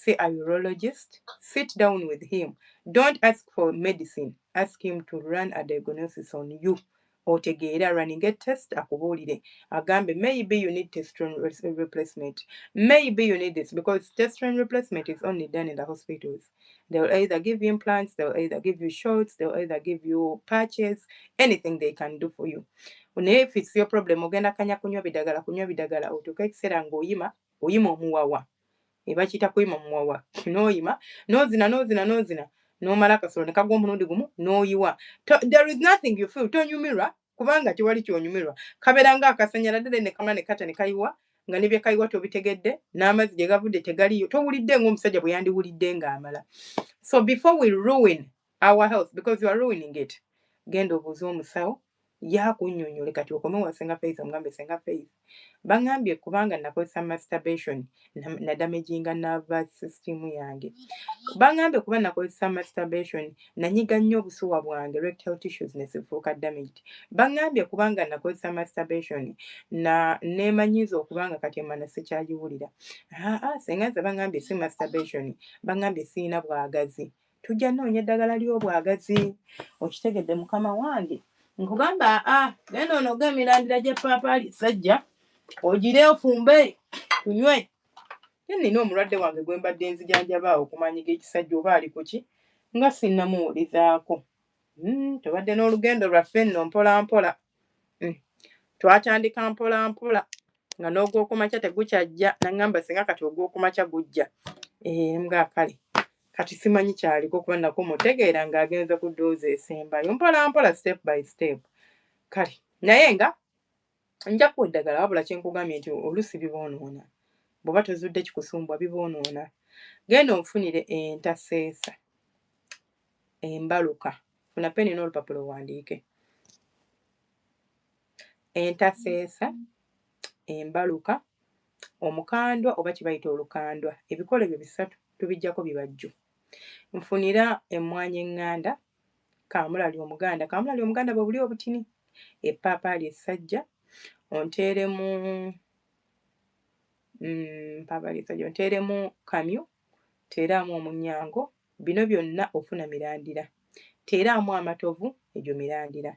See a urologist, sit down with him. Don't ask for medicine, ask him to run a diagnosis on you. Otegeera, running a test, akubuulire, agambe maybe you need testosterone replacement, maybe you need this, because testosterone replacement is only done in the hospitals. They will either give you implants, they will either give you shots, they will either give you patches, anything they can do for you. Naye if it's your problem, ogenda kanya kunywa bidagala, kunywa bidagala, otuuka ekiseera ng'oyima, oyima omuwawa, ebakiyita kuyima muwawa, n'oyima, n'ozina, n'ozina, n'ozina, n'omala akasolo ne kagwa omulundi gumu n'oyiwa. There is nothing you feel, tonyumirwa kubanga tewali kyonyumirwa, kabeera nga akasanyala ddala ne kamala ne kata ne kayiwa, nga ne bye kayiwa tobitegedde, n'amazzi gye gavudde tegaliyo, towulidde ng'omusajja bwe yandiwulidde ng'amala. So before we ruin our health, because you are ruining it, genda obuuze omusawo yakunnyonnyole. Kati okome wa Senga Faith, omugambe, "Senga Faith, baŋŋambye kubanga nakozesa masturbation nadamaginga nervous system yange. Baŋŋambye kuba nakozesa masturbation nanyiga nnyo obusuwa bwange, rectal tissues ne zifuuka damaged. Baŋŋambye kubanga nakozesa masturbation na neemanyiza okubanga kati emana sikyagiwulira. Aa, senga nze baŋŋambye si masturbation, baŋŋambye siina bwagazi. Tujja nnoonya eddagala ly'obwagazi." Okitegedde, mukama wange? Nkugamba, aa, genda onoga emirandira gy'eppaapaali sajja, ogire ofumbe tunywe. Ye nina omulwadde wange gwe mbadde nzijanjaba awo ku maanyi g'ekisajja, oba ali ku ki nga sinnamuwulizaako. Tubadde n'olugendo lwaffe nno mpola mpola. Twatandika mpola mpola nga n'ogwokumakya tegukyajja, naŋŋamba singa kati ogwokumakya gujja. Nga kale kati simanyi kyaliko kuba nako mutegeera ng'agenze ku ddoozi esembayo, mpola mpola, step by step. Kale naye nga nja kuwa eddagala, wabula kye nkugambye nti oluusi biboonoona. Bw'oba tozudde kikusumbwa, biboonoona. Genda onfunire entaseesa embaluka. Funa peni n'olupapula owandiike. Entaseesa, embaluka, omukandwa oba kye bayita olukandwa, ebikolo ebyo bisatu tubiggyako bibajjo. Nfunira emmwanyi eŋŋanda, kaamulali omuganda, kaamulali omuganda bwe buli obutini, eppaapaali essajja, onteeremu ppaapaali essajja, onteeremu kamyu, teeraamu omunnyango, bino byonna ofuna mirandira. Teeraamu amatovu, egyo mirandira.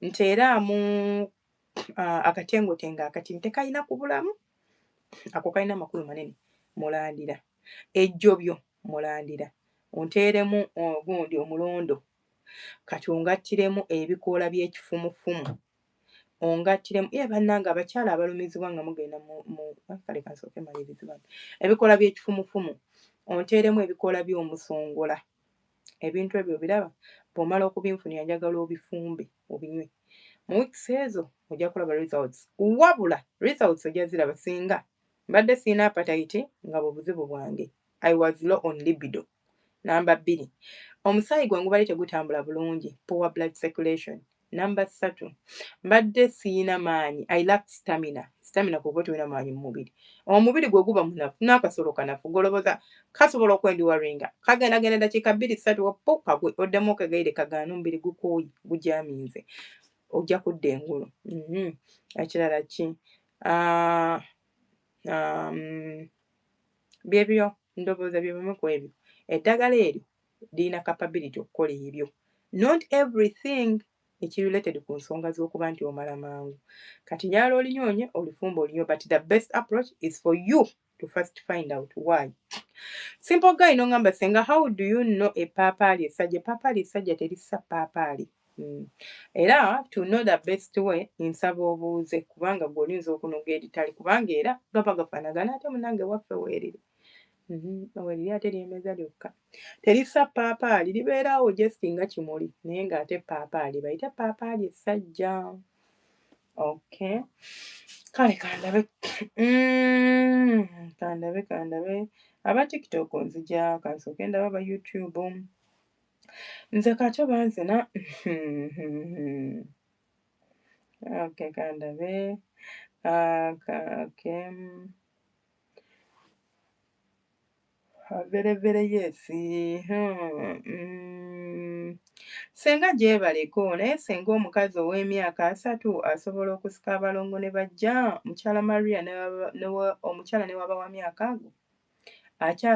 Nteeraamu akatengotengo akatini, tekayina kubulamu, ako kalina amakulu manene, mulandira. Ejjobyo mulandira. Onteeremu ogundi omulondo. Kati ongattiremu ebikoola by'ekifumufumu. Ongattiremu, ye bannange abakyala abalumizibwa nga mugenda mu kale kansooke mmalirize bano. Ebikoola by'ekifumufumu, onteeremu ebikoola by'omusongola. Ebintu ebyo obiraba? Bw'omala okubinfunira njagala obifumbe obinywe. Mu weeks ezo ojja kulaba results. Wabula results ojja ziraba singa mbadde siyina appetite nga bwe buzibu bwange. I was low on libido. Namba 2, omusaayi gwange gubadde tegutambula bulungi, poor blood circulation. Namba 3, mbadde siyina maanyi, I lack stamina. Stamina kwe kuba tolina maanyi mu mubiri. Omubiri gwe guba munafu n'akasolo kanafu, g'olowooza kasobola okwenduwaringa, kagendagenda eddakiika 2 3 pu kagwe, oddemu okegaire kagaane, omubiri gukooye, gujaminze. Ojja kudda engulu. Ekirala ki? Byebyo ndowooza bye bimu ku ebyo. Eddagala eryo lirina capability okukola ebyo. Not everything ekiri related ku nsonga z'okuba nti omala mangu. Kati njagala olinyoonye, olifumbe olinywe, but the best approach is for you to first find out why. Simple guy n'oŋŋamba, "Senga, how do you know eppaapaali essajja?" Eppaapaali essajja terissa ppaapaali. Era to know the best way, nsaba obuuze kubanga ggwe oyinza okunoga eritali kubanga era gaba gafaanagana ate munnange waffe weeriri. Weeriri ate lyemeza lyokka. Terissa ppaapaali, libeera awo just nga kimuli naye ng'ate ppaapaali bayite ppaapaali essajja. Okay. Kale kandabe kandabe kandabe aba TikTok nzija kansooke ndabe aba YouTube. Nze kato banzina. Okay, kandabe. Okay. Very, very yes. Ssenga gyebaleko, naye ssenga omukazi ow'emyaka 30 asobola okusika abalongo ne bajja? Mukyala Maria ne omukyala ne waba wa myaka ago akya